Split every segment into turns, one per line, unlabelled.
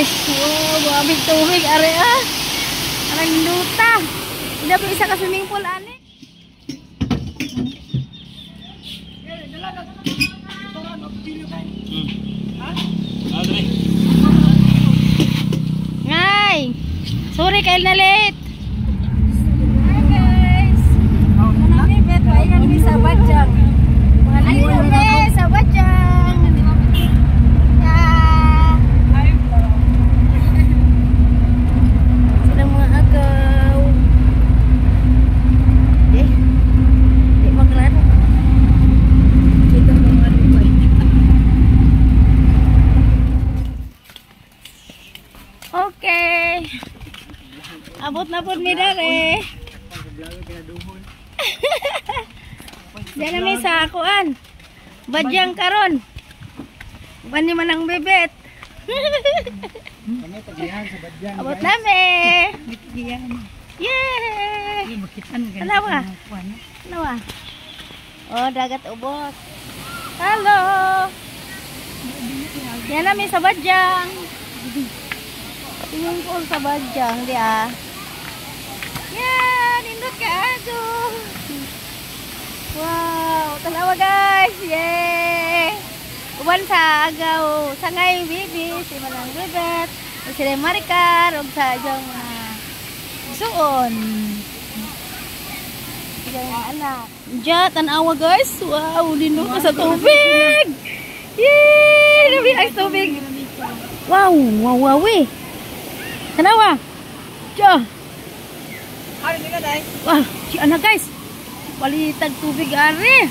Guys, wow, grabe tubig are ah. Arang luta. Hindi pa isa ka swimming pool ani. Ngay. Sorry kay na late. Hi guys. Nami bet ayan mi sa Badyang. Ayun mi sa Badyang. Yeah. Silang mga agaw. Eh. Di maklaro. Kita mga lupay. Okay. Abot na po mi dere. Diyan na mi sa kuan. Badyang karon. Uban ni man ang bebet. Abot na mi. Yay! Tanawa. Tanawa. Oh, dagat ubos. Hello. Diyan na mi sa Badyang. Tingin ko sa Badyang, di ah. Yeah, nindot kaayo. Wow, tanawa guys. Yay! Uban sa agaw, sangay bibi, si Manang Bebet, si Maricar, ug sa iyong suon. Iyong anak. Diya, tanawa guys. Wow, nindot ka sa tubig. Yay! Labi ang tubig. Wow, wow, wow, eh. Tanawa. Diya. Wah, si anak guys. Palitag tubig are.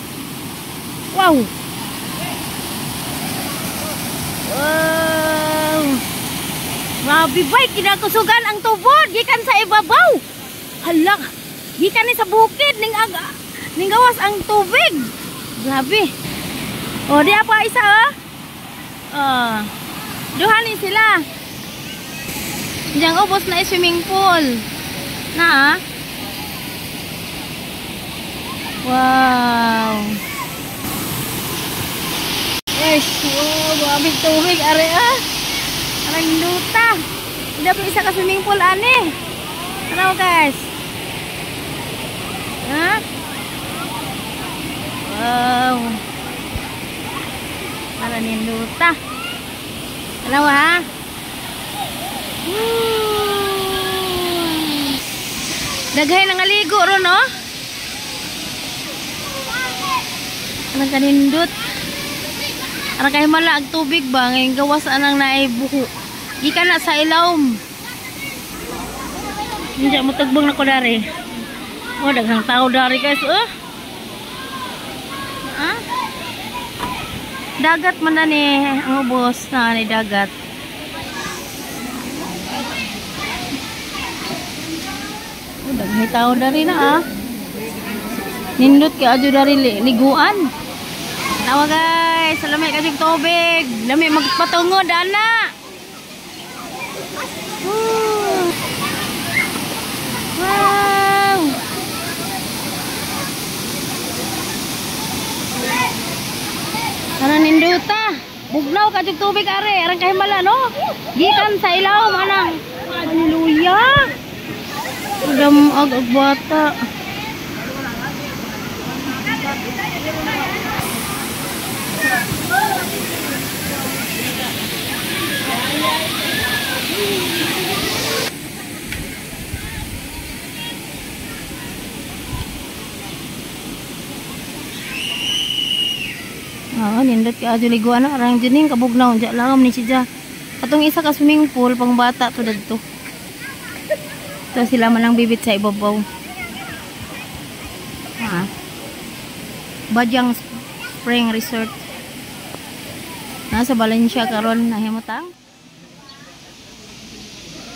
Wow. Wow. Grabe bay, kinakusugan ang tubod gikan sa ibabaw. Hala, gikan ni sa bukid ning aga, ning gawas ang tubig. Grabe. Oh, di pa isa oh. Oh. Duha ni sila. Diyang ubos na swimming pool. Na. Wow. Guys, wow, grabe tubig are ah. Arang luta. Hindi pa isa ka swimming pool ani. Tanaw guys. Ha? Wow. Ara ni luta. Tanaw ha. Daghay nang aligo ron no? Anang kanindot. Arang kay mala ag tubig ba ngayon gawas anang naay buho. Gikan na sa ilawom. Hindi mo tagbang na ko dari. Oh, daghang tao dari guys oh. Ah? Dagat man na ni ang ubos na ni dagat. Oh, daghang tao dari na ah. Nindot kay adyo dari liguan. Tawa guys, lami kay tubig. Lami magpatungod ana. Wow. Ara nindota. Bugnaw ka tubig are, arang kahimala no. Gikan sa ilawom anang. Hallelujah. Damag og bata. Ah, nindot ka adyo liguan na arang dining kabugnaw diya langam ni siya. Katong isa ka swimming pool pang bata to dadto. To sila man ang bibit sa ibabaw. Ah. Badyang Spring Resort. Nasa Valencia karon nahimutang.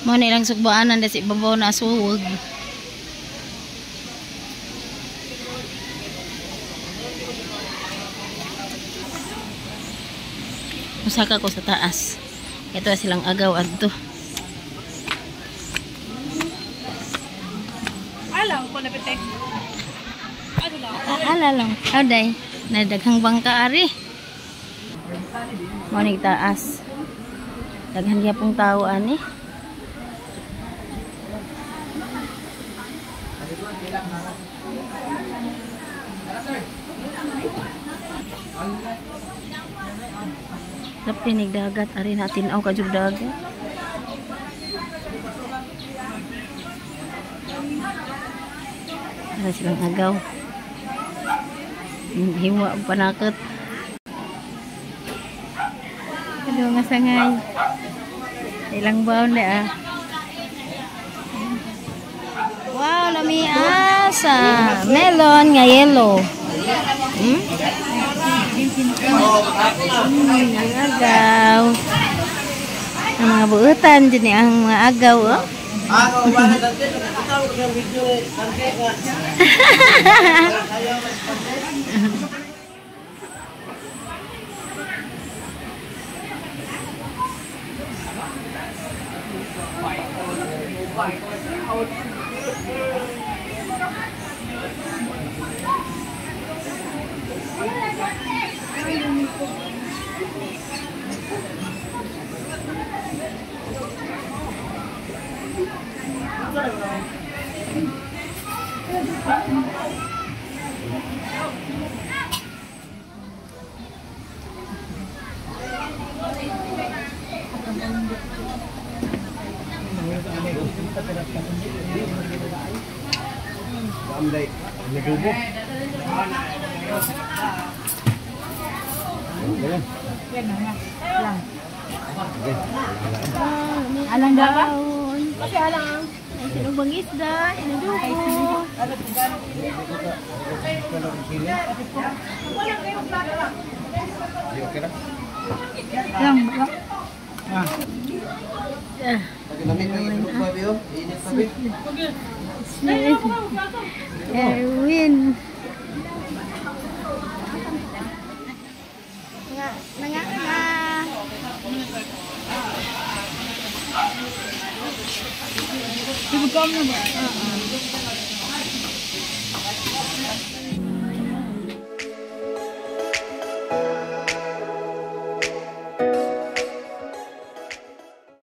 Mo na ilang sugbaanan sa ibabaw na suwag. Musaka ko sa taas. Ito silang agaw adto.
Alam ko na pete.
Ala lang. Aday, nadaghang bangka ari. Mo ni taas. Daghan gyapong tao ani. Napinig dagat ari natin aw kajug dagat. Ara silang agaw. Hiwa ang panakot. Ano nga sangay. Ilang baon na ah. Wow, lami sa melon nga yellow. Ang agaw. Ang mga buutan din ang mga agaw, oh. Alang ba? Kasi alang. Ay sinubang isda, inadubo. Erwin. Nga nga. Ibigam na ba?